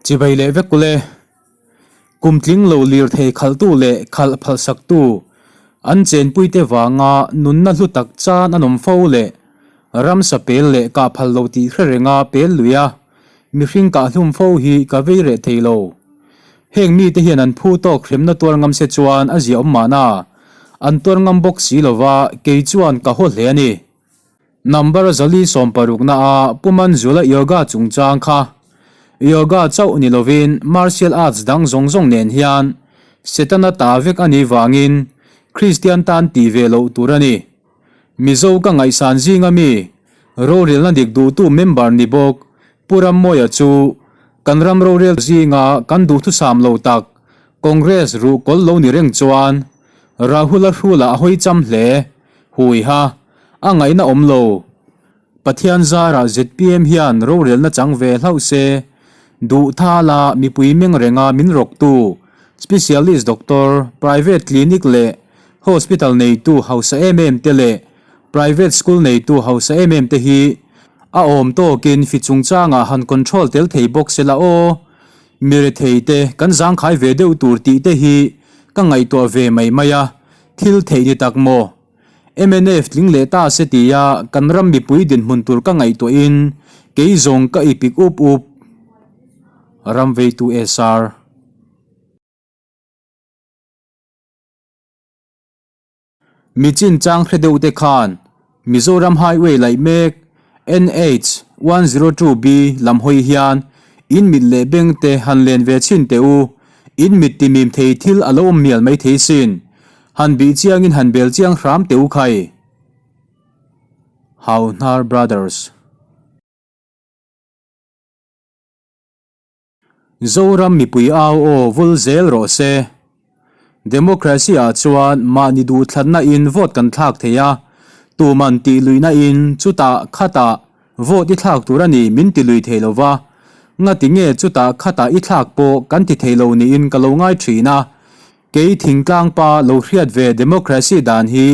Chibai leh vek ule. Kum tling lo lirthei khalhtu leh khalh phalsaktu an chenpuite vanga nunna hlu tak chan an awm fo leh ramsa pel leh kah phal lo tih hre renga pel lui a, mihring kah hlum fo hi ka vei reh thei lo. Heng mite hian an phu tawk hremna tuar ngam se chuan a ziaawm mahna an tuar ngam bawk si lova kei chuan ka haw hle a ni. Number zali sawmparukna a Pu Manzula Yoga chungchang kha Yoga chauh ni lovin Martial Arts dang zawng zawng nen hian Setana ta vek a nih vangin Kristian tan tih ve loh tur a ni. Mizo ka ngaihsan zinga mi rorelna dik duhtu member ni bawk Pu Rammawia chu kan ram rorel zinga kan duhthusam lo tak Congress ruhkawl lo ni reng chuan Rahula hrula a hawi cham hle. Huiha, a ngaihna awm lo. Pathian zarah zpm hian rorelna chang ve hlauh se, duh thala mipui meng renga min rawktu, specialist doctor, private clinic leh hospital neitu hausa em em te leh private school neitu hausa em em te hi a awm tawkin fi chungchangah han control tel thei bawk se la aw. Mi rethei te kan zangkhai ve deuh tur tih te hi ka ngaihtuah ve mai mai a. Thil theih ni tak maw? Mnf tling leh ta se tia kan ram mipui dinhmun tur ka ngaihtuahin kei zawng ka ipik up up. Ramveitu SR. Mi chinchang hre deuh te khan Mizoram Highway laih mek NH 102B lam hawi hian in mit leh beng te han len ve chhin teh u, in mit timim thei thil a lo awm mial mai thei sin. Han bih chiangin han bel chiang hram teh u khai. Hauhnar Brothers. Zoram mipui au aw vul zel rawh se. Democracy ah chuan mahni duhthlatna in vote kan thlak thei a, tuman tih luihna in chutah khatah vote i thlak tur a ni min ti lui thei lova, ngati nge chutah khatah i thlak pawh kan ti thei lo niin ka lo ngai thin a, kei thingtlang pa lo hriat ve democracy dan hi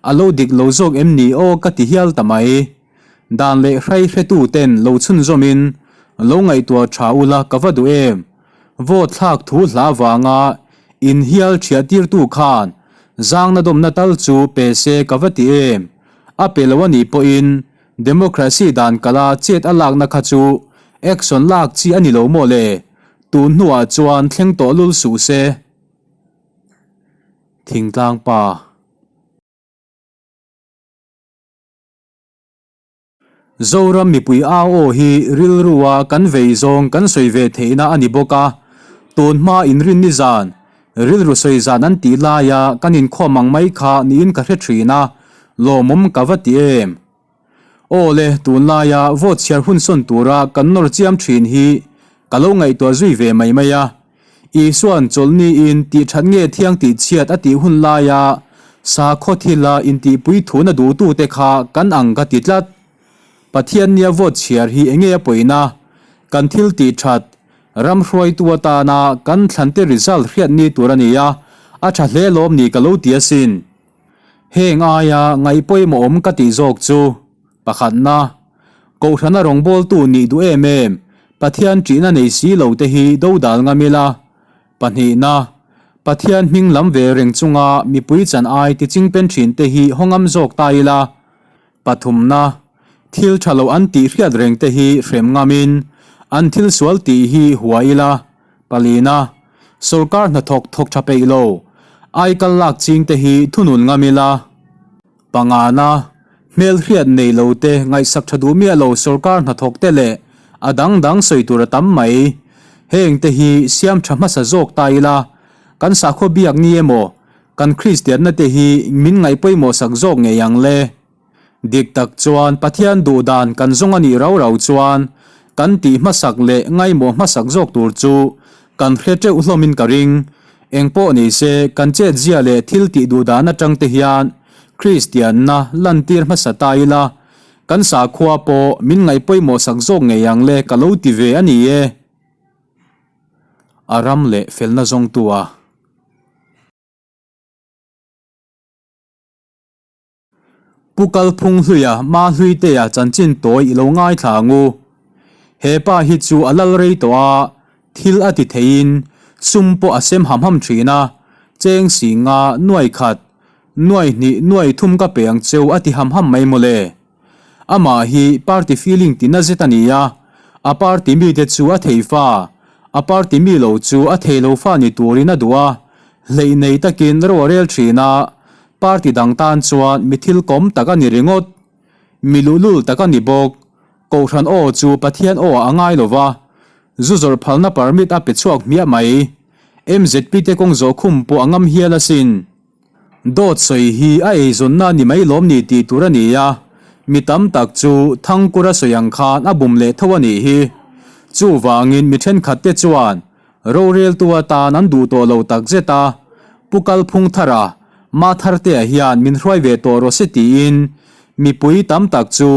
a lo dik lo zawk em ni aw ka ti hial ta mai. Dan leh hrai hretu ten lo chhunzawmin lo ngaihtuah tha ula ka va duh em? Vote thlak thu hla vanga in hial thiah tirtu khan zangna dawmna tal chu pe se ka va ti em? A pe lo a nih pawhin democracy dan kala chet a lakna kha chu action lak chi a ni lo maw le? Tun hnuah chuan thleng tawh lul suh se. Thingtlang pa. Zoram mipui au aw hi rilrua kan vei zawng kan sawi ve theihna a ni bawk a, tun hma inrinni zan, rilru sawi zan an tih laia kan inkhawm ang mai kha niin ka hre thin a, lawmawm ka va ti em? Aw le, tunlaia vote chhiar hun sawn tura kan nawr chiam thin hi ka lo ngaihtuah zui ve mai mai a. Isua'n chawlhniin tih that nge thiang tih chhiat a tih hun laia sakhaw thila intihpui thuna duhtute kha kan ang ka ti tlat. Pathian nia vote chhiar hi enge a pawina? Kan thil tih that, ram hruaitu atana kan thlante result hriat ni tur a ni a, a tha hle lawm ni ka lo ti asin. Heng aia ngaihpawimawh awm ka tih zawk chu. Pakhatna, Kohhrana rawngbawltu nih duh em em, Pathian ṭihna nei si lo te hi dodal ngam ila. Pahnihna, Pathian hming lam ve reng chunga mipui chan ai ti chingpen ṭhin te hi haw ngam zawk ta ila. Pathumna, Thil ṭha lo an tih hriat reng te hi hrem ngamin an thil sual tih hi hua ila. Palina, Sorkar hnathawk thawk ṭha peih lo, aikal lak ching te hi thunun ngam ila. Pangana, hmelhriat nei lo te ngaihsak tha duh miah lo sorkar hnathawk te leh a dang dang sawi tur a tam mai. Heng te hi siam tha hmasa zawk ta ila, kan sakhaw biak ni emaw, kan Kristianna te hi min ngaihpawimawh sak zawk ngei ang le. Dik tak chuan Pathian duh dan kan zawng a nih rau rau chuan kan tih hmasak leh ngaimawh hmasak zawk tur chu kan hre teuh hlawmin ka ring. Engpawh ni se, kan chetzia leh thil tih duh dan atang te hian Kristianna lantir hmasa ta ila, kan sakhua pawh min ngaihpawimawh sak zawk ngei ang le ka lo ti ve a ni e. A ram leh felna zawngtu a. Pu Kalphung Hluia Ma Hluitea chanchin tawi i lo ngaithla ang u. He pa hi chu a lal rei tawh a, Thil a ti theiin sum pawh a sem ham ham thin a, cheng si nga nuai khat, nuai hnih nuai thum ka pe ang cheu a ti ham ham mai mawle. Amah hi party feeling ti na zet a ni a, a party mite chu a thei fa, a party mi lo chu a thei lo fa ni turin a duh a, hleih nei takin ro a rel thin a, party dang tan chuan mi thil kawm tak a ni ringawt. Mi luhlul tak a ni bawk. Kohhran aw chu Pathian aw ah a ngai lo va, zu zawrh phalna permit a pe chhuak hmiah mai. MZP te kawng zawh khum pawh a ngam hial asin. Dawt sawi hi a eizawnna ni mai lawm ni tih tur a ni a, mi tam tak chu Thangkura sawi ang khan a bum leh tho a nih hi. Chuvangin mi thenkhat te chuan roreltu atan an duh tawh lo tak zet a, Pu Kalphung Thara, Ma Thartea hian min hruai ve tawh rawh se tiin mipui tam tak chu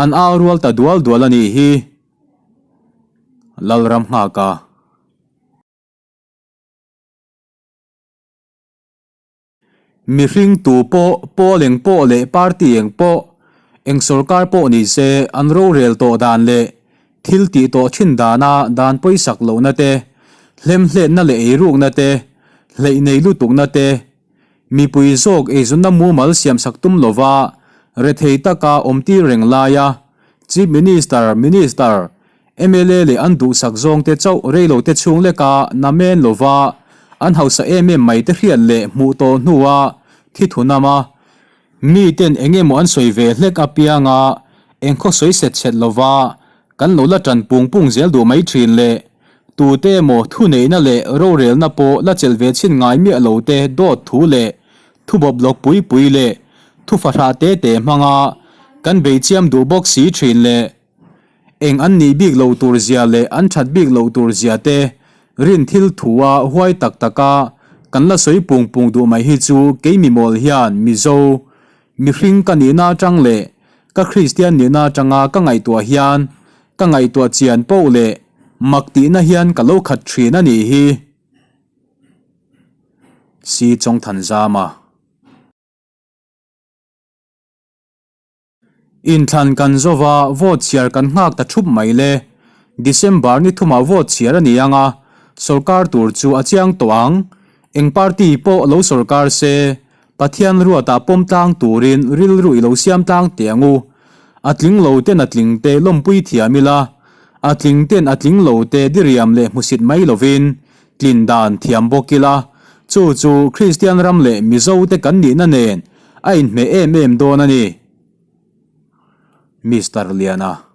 An au rual ta dual dual a nih hi. Lalram nghaka. Mihring tu pawh, pawl eng pawh leh party eng pawh, eng sorkar pawh ni se an rorel tawh dan leh thil tih tawh thin dana dan pawisak lohna te, hlemhletna leh eirukna te, hleih nei lutukna te, Mipui zawk eizawnna mumal siamsak tum lova rethei taka awmtir reng laia Chief Minister, Minister, mla leh an duhsak zawngte chauh reilote chhung leka namen lova an hausa em em mai te hriat leh hmuh tawh hnua thi thunam a, miten eng emaw an sawi ve hlek apianga engkhaw sawi set set lova Kan lo la ṭan pung pung zel duh mai ṭhin le. Tute emaw thuneihna leh rorelna pawh la chelh ve chhin ngai miah lo te dawt thu leh thu bawplawk pui pui leh thu fahrah te te hmanga kan bei chiam duh bawk si ṭhin le. Eng an nih bik lo tur zia leh an ṭhat bik loh tur zia te rin thil thua huai tak taka kan la sawi pung pung duh mai hi chu kei mimawl hian Mizo Mihring ka nihna atang leh ka Kristian nihna atanga ka ngaihtuah hian ka ngaihtuah chian poh leh mak tihna hian ka lo khat thin a nih hi. Si Chawngthanzama. Inthlan kan zova vote chhiar kan nghak ta thup mai le. December ni thumah vote chhiar a ni ang a, sorkar tur chu a chiang tawh ang. Eng party pawh lo sorkar se, Pathian ruatah pawm tlang turin rilru i lo siam tlang teh ang u. A tling lo ten a tling te lawmpui thiam ila, a tling ten a tling lo te diriam leh hmusit mai lovin tlin dan thiam bawk ila, chu chu Kristian ram leh Mizo te kan nihna nen a inhmeh em em dawn a ni. Mister Liana.